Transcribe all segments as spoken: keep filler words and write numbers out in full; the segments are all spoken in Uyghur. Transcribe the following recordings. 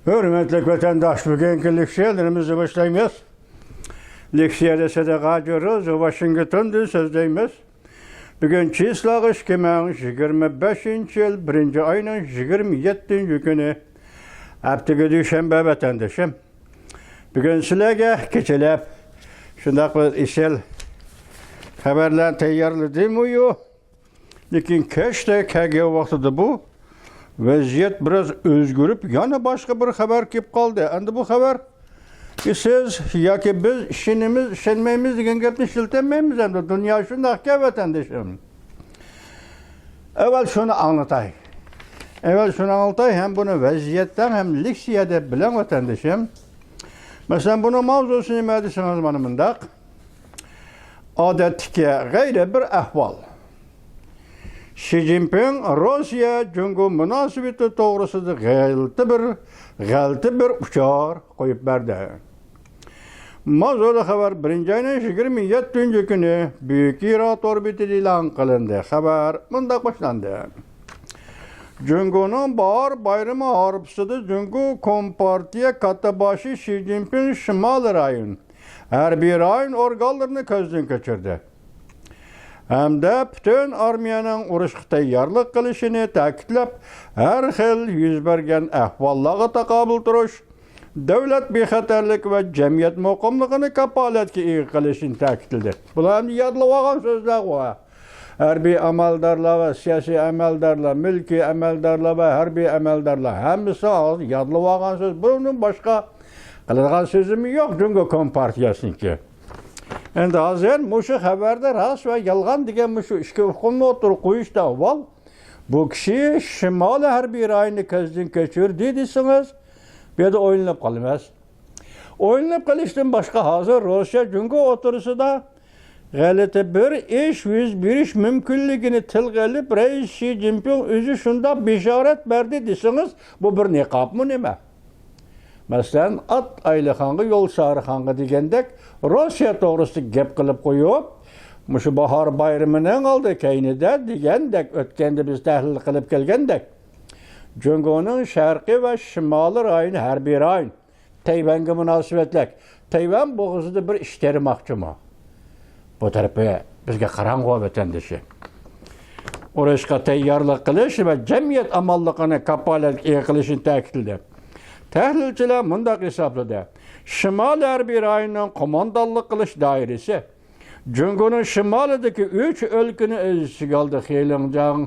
ھۆرمەتلىك ۋەتەنداش، بۈگۈنكى لېكسىيەلىرىمىزنى باشلايمىز. لېكسىيەدە سەدىقە ھاجى روزى ۋاشىنگتوندىن سۆزلەيمىز. بۈگۈن چىسلاغا ئىككى مىڭ يىگىرمە بەشىنچى يىل بىرىنچى ئاينىڭ يىگىرمە يەتتىنچى كۈنى، ھەپتىگە دۈشەنبە ۋەتەندىشىم. بۈگۈن سىلەرگە كېچىلەپ شۇنداق بىر ئېسىل خەۋەرلەرنى تەييارلىدىمۇ؟ لېكىن كەچتە كەلگەن ۋاقتىدا بۇ ۋەزىيەت بىراز ئۆزگىرىپ، يەنە باشقا بىر خەۋەر كېلىپ قالدى. ئەمدى بۇ خەۋەر، سىز ياكى بىز ئىشىنىمىز، ئىشەنمەيمىز دېگەن گەپنى ئىشلىتەلمەيمىز ئەمدى. دۇنيا شۇنداقكەن، ۋەتەندىشىم. ئەۋۋەل شۇنى ئاڭلىتاي. ئەۋۋەل شۇنى ئاڭلىتاي، ھەم بۇنى ۋەزىيەتتە، ھەم لېكسىيەدە بىلىڭ، ۋەتەندىشىم. مەسىلەن، بۇنىڭ ماۋزۇسى نېمە دېسىڭىز، مانا مۇنداق. ئادەتتىكى غەيرىي بىر ئەھۋال. شى جىنپىڭ روسىيە جۇڭگو مۇناسىۋىتى توغرىسىدا غەلىتە بىر، غەلىتە بىر ئۇچۇر قويۇپ بەردى. ماۋزۇلۇق خەۋەر بىرىنچى ئاينىڭ يىگىرمە يەتتىنچى كۈنى بۈيۈك ئىرا تور بېتىدە ئېلان قىلىندى. خەۋەر مۇنداق باشلاندى. جۇڭگونىڭ باھار بايرىمى ھارپىسىدا جۇڭگو كومپارتىيە كاتتىباشى شى جىنپىڭ شىمالىي رايون، ھەربىي رايون ئورگانلىرىنى كۆزدىن كەچۈردى ھەمدە پۈتۈن ئارمىيەنىڭ ئۇرۇشقا تەييارلىق قىلىشىنى تەكىتلەپ، ھەر خىل يۈز بەرگەن ئەھۋاللارغا تاقابىل تۇرۇش، دۆلەت بىخەتەرلىكى ۋە جەمئىيەت مۇقىملىقىنى كاپالەتكە ئىگە قىلىشىنى تەكىتلىدى. بۇلار ئەمدى يادلىۋالغان سۆزلەرغۇ. ھەربىي ئەمەلدارلار ۋە سىياسىي ئەمەلدارلار، مۈلكىي ئەمەلدارلار ۋە ھەربىي ئەمەلدارلار ھەممىسى ھازىر يادلىۋالغان سۆز. بۇنىڭدىن باشقا قىلىدىغان سۆزىمۇ يوق جۇڭگو كومپارتىيەسىنىڭكى. ئەمدى ھازىر مۇشۇ خەۋەردە راست ۋە يالغان دېگەن مۇشۇ ئىككى ئۇقۇمنى ئوتتۇرىغا قويۇشتا ئاۋۋال، بۇ كىشى شىمالىي ھەربىي رايوننى كۆزدىن كەچۈردى دېسىڭىز، بۇ يەردە ئويلىنىپ قالىمىز. ئويلىنىپ قېلىشتىن باشقا، ھازىر روسىيە جۇڭگو ئوتتۇرىسىدا غەلىتە بىر ئىش يۈز بېرىش مۇمكىنلىكىنى تىلغا ئېلىپ، رەئىس شى جىنپىڭ ئۆزى شۇنداق بېشارەت بەردى دېسىڭىز، بۇ بىر نىقابمۇ نېمە؟ مەسىلەن، ئات ئايلىخانغا، يول سارىخانغا دېگەندەك، روسىيە توغرىسىدا گەپ قىلىپ قويۇپ، مۇشۇ باھار بايرىمىنىڭ ئالدى كەينىدە دېگەندەك، ئۆتكەندە بىز تەھلىل قىلىپ كەلگەندەك، جۇڭگونىڭ شەرقىي ۋە شىمالىي رايونى ھەربىي رايون، تەيۋەنگە مۇناسىۋەتلىك، تەيۋەن بوغۇزىدا بىر ئىش تېرىماقچىمۇ؟ بۇ تەرىپى بىزگە قاراڭغۇ، ۋەتەندىشى. ئۇرۇشقا تەييارلىق قىلىش ۋە جەمئىيەت ئامانلىقىنى كاپالەتكە ئىگە قىلىشنى تەكىتلىدى. تەھلىلچىلەر مۇنداق ھېسابلىدى: شىمالىي ھەربىي رايوننىڭ قوماندانلىق قىلىش دائىرىسى جۇڭگونىڭ شىمالىدىكى ئۈچ ئۆلكىنى ئۆز ئىچىگە ئالدى. خېلىڭجياڭ،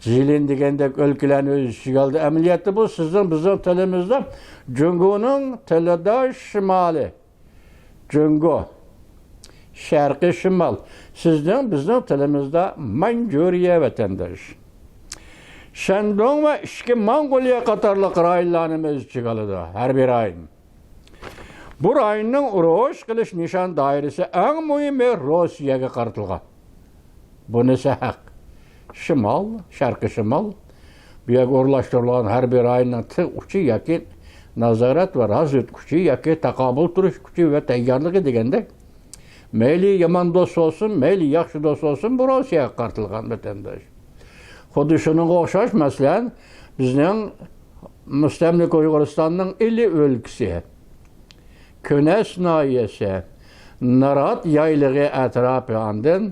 جىلىن دېگەندەك ئۆلكىلەرنى ئۆز ئىچىگە ئالدى. ئەمەلىيەتتە بۇ سىزنىڭ، بىزنىڭ تىلىمىزدا، جۇڭگونىڭ تىلىدا شىمالىي جۇڭگو، شەرقىي شىمال، سىزنىڭ، بىزنىڭ تىلىمىزدا مانجۇرىيە، ۋەتەنداش. شەندۇڭ ۋە ئىچكى موڭغۇلىيە قاتارلىق رايونلارنىمۇ ئۆز ئىچىگە ئالىدۇ، ھەربىي رايون. بۇ رايوننىڭ ئۇرۇش قىلىش نىشان دائىرىسى ئەڭ مۇھىمى روسىيەگە قارىتىلغان. بۇنىسى ھەق. شىمال، شەرقىي شىمال، بۇ يەرگە ئورۇنلاشتۇرۇلغان ھەربىي رايوننىڭ تىغ ئۇچى ياكى نازارەت ۋە رازۋېدكا كۈچى ياكى تاقابىل تۇرۇش كۈچى ۋە تەييارلىقى دېگەندەك، مەيلى يامان دوست بولسۇن، مەيلى ياخشى دوست بولسۇن، بۇ روسىيەگە قارىتىلغان، ۋەتەنداش. خۇددى شۇنىڭغا ئوخشاش، مەسىلەن، بىزنىڭ مۇستەملىكە ئۇيغۇرىستاننىڭ ئىلى ئۆلكىسى، كۈنەس ناھىيەسى، نارات يايلىقى ئەتراپى، ئاندىن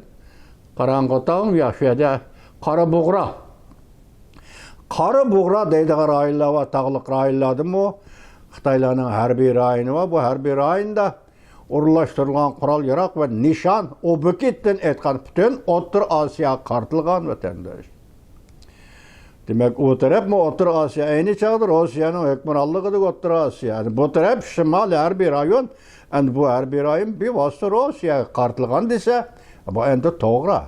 قاراڭغۇتاغ، يا شۇ يەردە قارا بۇغرا. قارا بۇغرا دەيدىغان رايونلار بار، تاغلىق رايونلاردىمۇ خىتايلارنىڭ ھەربىي رايونى بار. بۇ ھەربىي رايوندا ئورۇنلاشتۇرۇلغان قورال-ياراغ ۋە نىشان، ئوبيېكتتىن ئېيتقان پۈتۈن ئوتتۇرا ئاسىياغا قارىتىلغان، ۋەتەنداش. دېمەك، ئۇ تەرەپمۇ ئوتتۇرا ئاسىيا، ئەينى چاغدا روسىيەنىڭ ھۆكۈمرانلىقىدىكى ئوتتۇرا ئاسىيا. يەنى بۇ تەرەپ شىمالىي ھەربىي رايون، ئەمدى بۇ ھەربىي رايون بىۋاسىتە روسىيەگە قارىتىلغان دېسە، بۇ ئەمدى توغرا.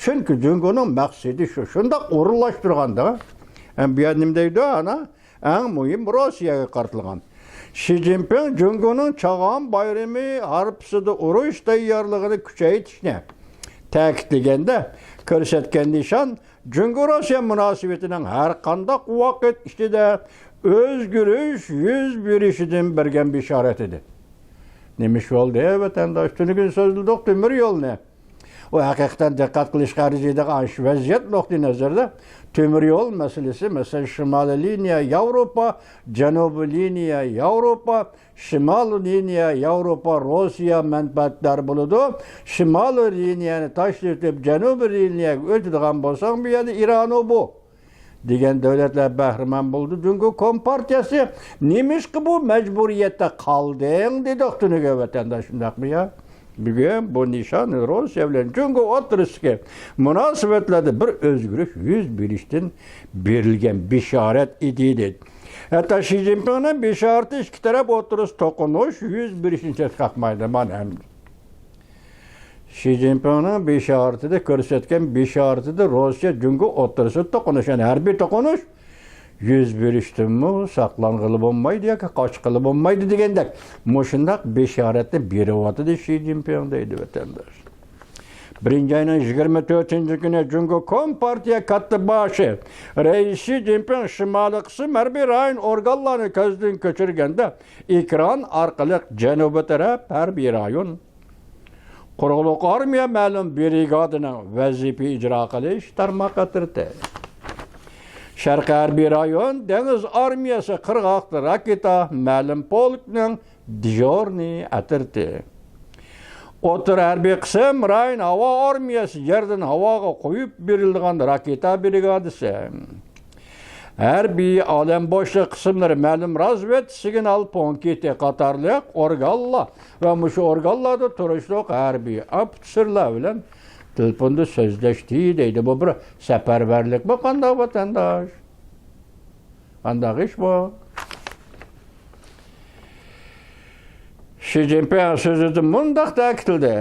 چۈنكى جۇڭگونىڭ مەقسىتى شۇ، شۇنداق ئورۇنلاشتۇرغاندا. ئەمدى بۇ يەردە نېمە دەيدۇ؟ ئانا، ئەڭ مۇھىم روسىيەگە قارىتىلغان. شى جىنپىڭ جۇڭگونىڭ چاغان بايرىمى ھارپىسىدا ئۇرۇش تەييارلىقىنى كۈچەيتىشنى تەكىتلىگەندە، كۆرسەتكەن نىشان جۇڭگو-روسىيە مۇناسىۋىتىنىڭ ھەر قانداق ۋاقىت ئىچىدە ئۆزگىرىش يۈز بېرىشىدىن بەرگەن بېشارەت ئىدى. نېمە ئىش بولدى، ۋەتەنداش؟ تۈنۈگۈن سۆزلىدۇق تۆمۈر يولنى. ئۇ ھەقىقەتەن دىققەت قىلىشقا ئەرزىيدىغان شۇ ۋەزىيەت نۇقتىئى نەزەردە تۆمۈر يول مەسىلىسى، مەسىلەن، شىمالىي لىنىيە ياۋروپا، جەنۇبىي لىنىيە ياۋروپا، شىمالىي لىنىيە ياۋروپا روسىيە مەنپەئەتدار بولىدۇ. شىمالىي لىنىيەنى تاشلىۋېتىپ، جەنۇبىي لىنىيەگە ئۆتىدىغان بولساڭ، بۇ يەردە ئىرانۇ بۇ. دېگەن دۆلەتلەر بەھرىمەن بولدى. جۇڭگو كومپارتىيەسى نېمىشقا بۇ مەجبۇرىيەتتە قالدىڭ دېدۇق تۈنۈگۈن ۋەتەنداش، شۇنداقمۇ يا؟ بۈگۈن بۇ نىشان روسىيە بىلەن جۇڭگو ئوتتۇرىسىدىكى مۇناسىۋەتلەردە بىر ئۆزگىرىش يۈز بېرىشتىن بېرىلگەن بېشارەت ئىدى، دېدى. ھەتتا شى جىنپىڭنىڭ بېشارىتى ئىككى تەرەپ ئوتتۇرىسىدا توقۇنۇش يۈز بېرىشتىن چەتكە قاقمايدۇ. مانا ھەم شى جىنپىڭنىڭ بېشارىتىدە كۆرسەتكەن بېشارىتىدە روسىيە جۇڭگو ئوتتۇرىسىدا توقۇنۇش، يەنى ھەربىي توقۇنۇش يۈز بېرىشتىنمۇ ساقلانغىلى بولمايدۇ ياكى قاچقىلى بولمايدۇ دېگەندەك مۇشۇنداق بېشارەتنى بېرىۋاتىدۇ شى جىنپىڭ، دەيدۇ ۋەتەنداش. بىرىنچى ئاينىڭ يىگىرمە تۆتىنچى كۈنى جۇڭگو كومپارتىيە كاتتىباشى رەئىس شى جىنپىڭ شىمالىي قىسىم ھەربىي رايون ئورگانلارنى كۆزدىن كەچۈرگەندە ئېكران ئارقىلىق جەنۇبىي تەرەپ ھەربىي رايون، قۇرۇقلۇق ئارمىيە مەلۇم برىگادىنىڭ ۋەزىپە ئىجرا قىلىش تارماق ئەترىتى، شەرقىي ھەربىي رايون دېڭىز ئارمىيەسى قىرغاقتا راكېتا مەلۇم پولكنىڭ دېژورنىي ئەترىتى، ئوتتۇرا ھەربىي قىسىم رايون ھاۋا ئارمىيەسى يەردىن ھاۋاغا قويۇپ بېرىلىدىغان راكېتا برىگادىسى، ھەربىي ئالەم بوشلۇق قىسىملىرى مەلۇم رازۋېد سىگنال پونكىتى قاتارلىق ئورگانلار ۋە مۇشۇ ئورگانلاردا تۇرۇشلۇق ھەربىي ئوفىتسېرلار بىلەن تېلېفوندا سۆزلەشتى دەيدۇ. بۇ بىر سەپەرۋەرلىكمۇ قانداق ۋەتەنداش؟ قانداق ئىش بۇ؟ شى جىنپىڭ سۆزىدە مۇنداق تەكىتلىدى: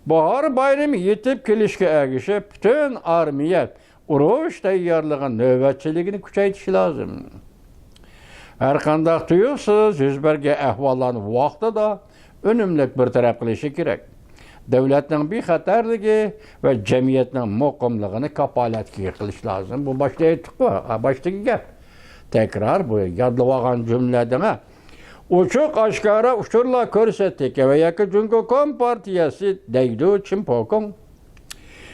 باھار بايرىمى يېتىپ كېلىشكە ئەگىشىپ، پۈتۈن ئارمىيە ئۇرۇش تەييارلىقى نۆۋەتچىلىكىنى كۈچەيتىشى لازىم. ھەرقانداق تۇيۇقسىز يۈز بەرگەن ئەھۋاللارنى ۋاقتىدا، ئۈنۈملۈك بىر تەرەپ قىلىشى كېرەك. دۆلەتنىڭ بىخەتەرلىكى ۋە جەمئىيەتنىڭ مۇقىملىقىنى كاپالەتكە قىلىش لازىم. بۇ باشتا ئېيتتۇققۇ، ھا، باشتىكى گەپ. تەكرار بۇ يادلىۋالغان جۈملە دېڭە. ئوچۇق ئاشكارا ئۇچۇرلار كۆرسەتتى ۋە ياكى جۇڭگو كومپارتىيەسى دەيدۇ چىن پوكۇڭ.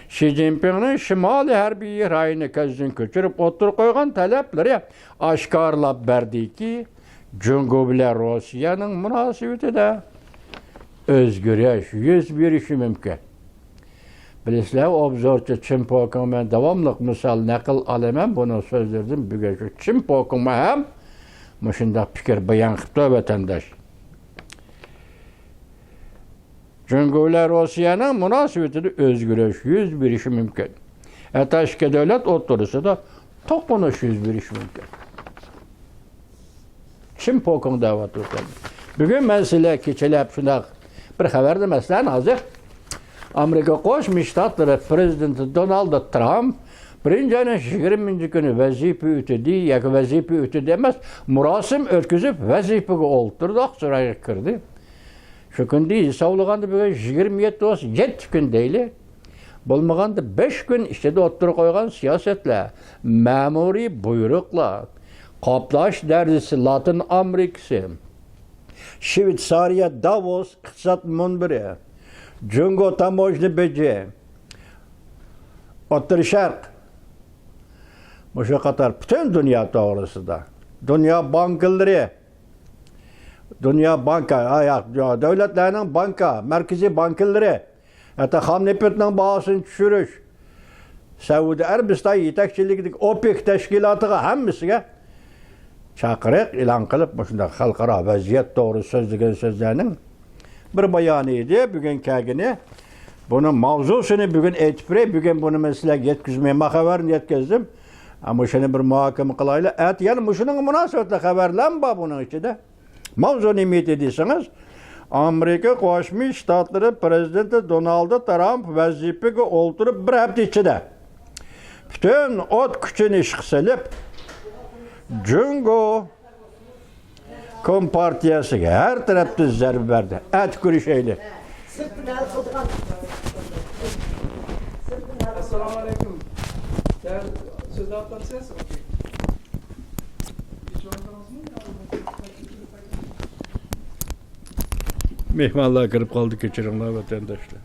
شى جىنپىڭنىڭ شىمالىي ھەربىي رايوننى كۆزدىن كۆچۈرۈپ ئوتتۇرىغا قويغان تەلەپلىرى ئاشكارىلاپ بەردىكى، جۇڭگو بىلەن روسىيەنىڭ مۇناسىۋىتىدە ئۆزگىرىش يۈز بېرىشى مۇمكىن. بىلىسىلەر، ئوبزورچى چىن پوكىڭ مەن داۋاملىق مىسال نەقىل ئالىمەن بۇنىڭ سۆزلىرىدىن. بۈگۈن شۇ چىن پوكىڭمۇ ھەم مۇشۇنداق پىكىر بايان قىپتۇ، ۋەتەنداش. جۇڭگو بىلەن روسىيەنىڭ مۇناسىۋىتىدە ئۆزگىرىش يۈز بېرىشى مۇمكىن. ھەتتا ئىككى دۆلەت ئوتتۇرىسىدا توقۇنۇش يۈز بېرىشى مۇمكىن. چىن پوكىڭ دەۋاتىدۇ. بۈگۈن مەن سىلەرگە كېچىلەپ شۇنداق بىر خەۋەردە، مەسىلەن، ھازىر ئامېرىكا قوشما شتاتلىرى پرېزىدېنتى دونالد ترامپ بىرىنچى ئاينىڭ يىگىرمىنچى كۈنى ۋەزىپە ئۆتىدى ياكى ۋەزىپە ئۆتىدى ئەمەس، مۇراسىم ئۆتكۈزۈپ ۋەزىپىگە ئولتۇردى، ئاقسارايغا كىردى. شۇ كۈندىن ھېسابلىغاندا بۈگۈن يىگىرمە يەتتە بولسا، يەتتە كۈن دەيلى. بولمىغاندا بەش كۈن ئىچىدە ئوتتۇرىغا قويغان سىياسەتلەر، مەمۇرىي بۇيرۇقلار، قاپلاش دەرىجىسى لاتىن ئامېرىكىسى، شۋېتسارىيە داۋوس ئىقتىساد مۇنبىرى، جۇڭگو تاموژنا بېجى، ئوتتۇرا شەرق، مۇشۇ قاتار پۈتۈن دۇنيا توغرىسىدا، دۇنيا بانكىلىرى، دۇنيا بانكا، ئا، ياق، دۆلەتلەرنىڭ بانكا، مەركىزىي بانكىلىرى، ھەتتا خام نېفىتنىڭ باھاسىنى چۈشۈرۈش، سەئۇدى ئەرەبىستان يېتەكچىلىكىدىكى ئوپېك تەشكىلاتىغا ھەممىسىگە چاقىرىق ئېلان قىلىپ، مۇشۇنداق خەلقئارا ۋەزىيەت توغرىسىدا سۆزلىگەن سۆزلەرنىڭ بىر بايانى ئىدى. بۈگۈن كەلگىنى، بۇنىڭ ماۋزۇسىنى بۈگۈن ئېيتىپ بېرەي. بۈگۈن بۇنى مەن سىلەرگە يەتكۈزمەي، ما خەۋەرنى يەتكۈزدۈم. ئە، مۇشۇنى بىر مۇھاكىمە قىلايلى. ئەتە يەنە مۇشۇنىڭغا مۇناسىۋەتلىك خەۋەرلەرمۇ بار بۇنىڭ ئىچىدە. ماۋزۇ نېمە ئىدى دېسىڭىز، ئامېرىكا قوشما شتاتلىرى پرېزىدېنتى دونالد ترامپ ۋەزىپىگە ئولتۇرۇپ بىر ھەپتە ئىچىدە پۈتۈن ئوت كۈچىنى ئىشقا سېلىپ، جۇڭگو كومپارتىيەسىگە ھەر تەرەپتىن زەربە بەردى. ئەتە كۆرۈشەيلى. ئەسسالامۇ ئەلەيكۇم. سۆزلەپ ئاتامسىز؟ مېھمانلار كىرىپ قالدى، كەچۈرۈڭلار، ۋەتەنداشلار.